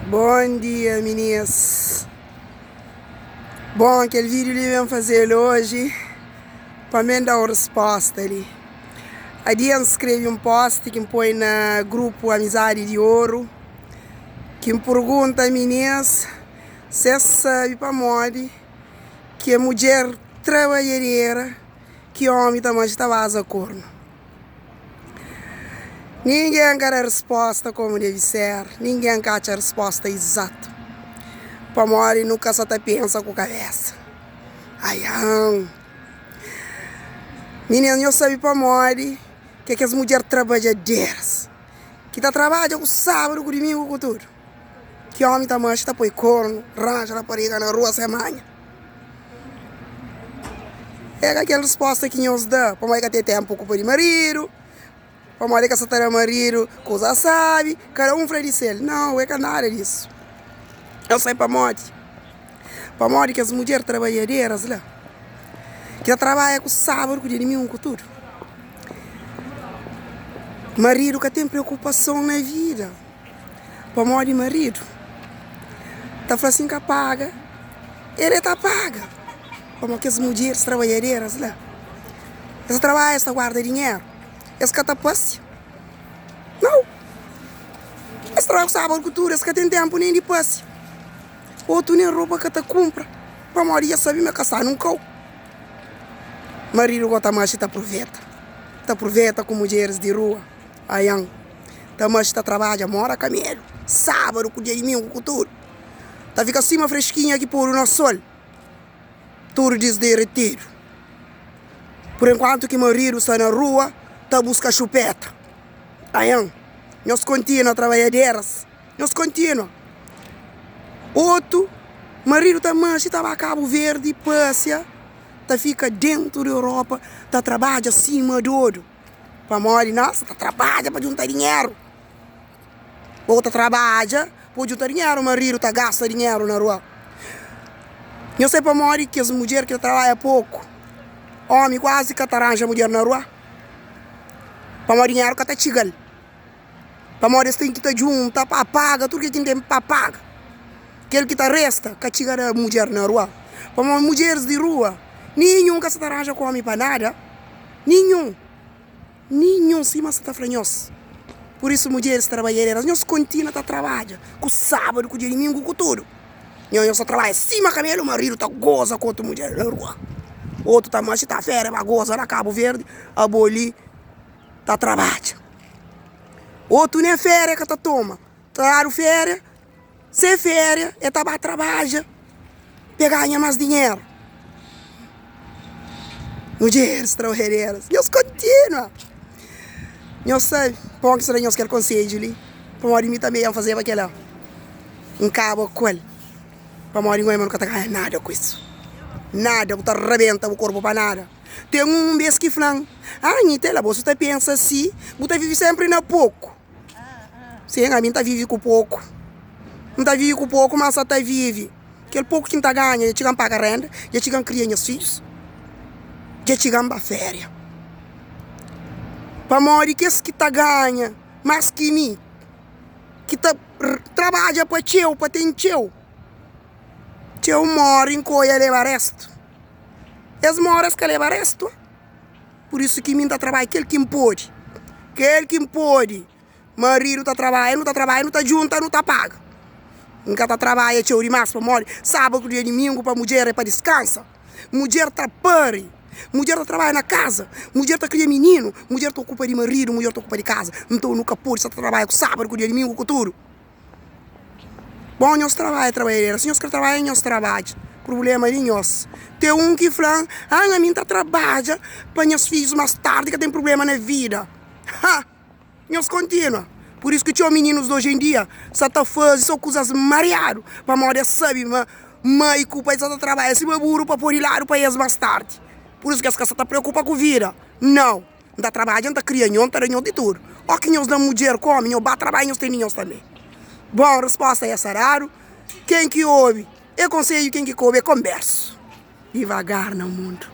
Bom dia minis Bom kel vídeo li ben fazel oji pa me da un resposta li Adia N skrebe un post ki N poi na grupu Amizadi di Oru ki N pergunta minis se es sabe pamodi ki é mudjer trabadjadera ki omi ta manxe ta baza kornu. Ningen ka da resposta komu devi ser, ningen ka atxa resposta izatu, pamodi nu ka sa ta pensa ku kabesa. Aian! Mininu, nhos sabe pamodi ki kes mudjer trabadjaderas, ki ta trabadja ku sábadu, ku dumingu, ku tudu, ki omi ta manxe ta poi kornu, ranja rapariga na rua sen manha? É ka kel resposta ki nhos da, pamodi ka ten tenpu okupa di maridu, pamodi ka sa ta da maridu kuza sabi, kada un fla di sel. Nau, é ka nada disu. Eu sai pamodi, pamodi kes mudjer trabadjaderas la, ki ta trabadja ku sábadu ku dia dimingu ku tudu, maridu ka ten preokupason na vida. Pamodi maridu ta fla si N ka paga, el e ta paga. Pamodi kes mudjeris trabadjaderas la, es ta trabadja, es ta guarda dinheru, es ka ta pasia. Nau! Es trabadja ku sábadu ku tudu, es ka ten tenpu nen di pasia. Otu nen ropa ka ta kunpra, pamodi dja sabe ma ka sta nun kau. Maridu go ta maxi ta pruveta, ta pruveta ku mudjeris di rua. Aian ta maxi ta trabadja mora kamelu sábadu ku dia dimingu ku tudu ta fika sima freskinha ki podu na sol tudu disderetidu pur enkuantu ki maridu sta na rua ta buska xupeta aian nhos kontinua trabadjaderas nhos kontinua otu maridu ta maxi ta ba kabu verdi pasia ta fika dentu di europa ta trabadja sima dodu. Pamodi nos ta trabadja pa djunta dinheru. Bo ta trabadja pa djunta dinheru, maridu ta gasta dinheru na rua. Nhos sabe pamodi kes mudjer ki ta trabadja poku, omi kuazi ka ta ranja mudjer na rua? Pamodi dinheru ka ta txiga-l. Pamodi es ten ki ta djunta pa paga tudu ke ki ten pa paga. Kel ki ta resta ka txiga da mudjer na rua. Pamodi mudjeris di rua ninhun ka sa ta ranja ku omi pa nada. Ninhun. Ninhun sima sa ta fla nhos. Pur isu mudjeris trabadjaderas nhos kontinua ta trabadja ku sábadu ku dia dimingu ku tudu. Nhos nhos ta trabadja sima kamelu maridu ta goza ku otu mudjer na rua. Otu ta maxi ta fera ba goza na Kabu Verdi abo li ta trabadja. Otu nen féria ka ta toma, ta dadu féria, se féria e ta ba trabadja pa e ganha más dinheru. Mudjeris trabadjaderas, nhos kontinua! Nhos sabe pamodi ki N sta da nhos kel konsedju li? Pamodi mi tanbe N fazeba kel-la, N kaba ku el, pamodi N oja ma nu ka ta ganha nada ku isu, nada, bu ta rabenta bu korpu pa nada. Ten un bes ki fla-m, Ah, Nitela, bo su ta pensa si, bu ta vive senpri na poku. Sin, ami N ta vive ku poku. N ta vive ku poku, ma N sa ta vive. Kel poku ki N ta ganha dja txiga-m paga renda, dja txiga-m kria nhas fidjus, dja txiga-m ba féria. Pamodi kes ki ta ganha más ki mi, ki ta trabadja pa txeu, pa ten txeu, txeu móre nkoia leba réstu. Es mora es ka leba restu. Pur isu ki mi N ta trabadja kel ki N pode. Kel ki N pode. Maridu ta trabadja, nu ta trabadja, nu ta djunta, nu ta paga. N ka ta trabadja txeu dimás pamodi sábadu ku dia dimingu pa mudjer é pa diskansa. Mudjer ta pari, mudjer ta trabadja na kaza, mudjer ta kria mininu, mudjer ta okupa di maridu, mudjer ta okupa di kaza. Nton nu ka pode sta ta trabadja ku sábadu ku dia dimingu ku tudu. Bon nhos trabadja trabadjadera si nhos ka trabadja nhos trabadja prublema di nhos ten un ki fla ah ami nta trabadja pa nhas fidjus mas tardi ka ten prublema na vida ha nhos kontinua pur isu ki txeu mininus di oji en dia sa ta fazi so kuzas mariadu pamodi es sabi ma mai ku pai sa ta trabadja sima buru pa poi di ladu pa es mas tardi pur isu ki es ka sa ta preokupa ku vida nau. N ta trabadja, N ta kria nho, N ta da nho di tudu. Ó ki nhos da mudjer ku ómi, nho ba trabadja, nhos tene nhos tanbe. Bon, respósta é saradu. Ken ki obi é konsedju, ken ki ka obi é konbérsu. Divagar na mundu.